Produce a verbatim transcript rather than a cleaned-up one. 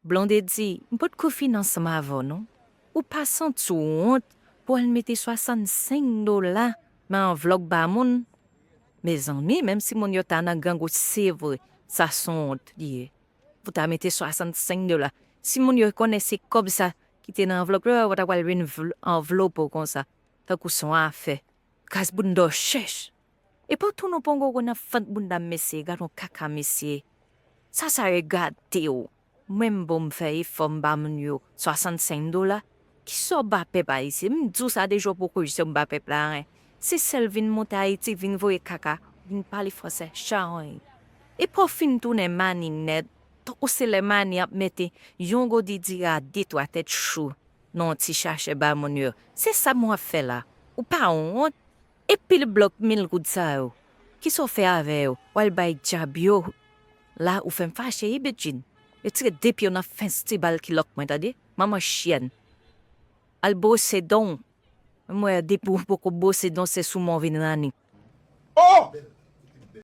Blondedy, m potko fin ansanm avè w non. Ou pa santi w wont pou al mete swasannsenk dola nan anvlòp ba moun? Mezanmi, menm si moun yo ta nan grangou, se vre, sa se yon wont li ye. Pou ta mete swasannsenk dola. Si moun yo konnen se kòb sa ki te nan anvlòp yo, yo ta pral vin vl- anvlope w konsa, tankou se yon afè. Kras bounda w chèch. Epi w tounen w pran gogo nan fant bounda m, mesye, gad yon kaka, mesye. Sa sa regade w. Mwen m bon, m fè efò, m ba moun yo swasannsenk dola. Kisa w ba pèp ayisyen? M di w sa deja, w poko jwenn sa w ba pèp la, en. Se sèl vin monte Ayiti, vin voye kaka, vin pale fransè, chawony. Epi w fin tounen mani nèt, tankou se lè mani ap mete yon gwo didi a de twa tèt chou nan yon ti sachè ba moun yo. Se sa m w ap fè la. Ou pa wont? Epi l blòk mil goud sa yo, kisa w fè avè yo? W al bay dyab yo. La ou fè m fache, wi, Bedjine. Retire de pye w nan festibal kilòt mwen, tande? Manman chyèn. Al bwose don w. M wè depi w poko bwose don, se sou men w vin rani. Oh!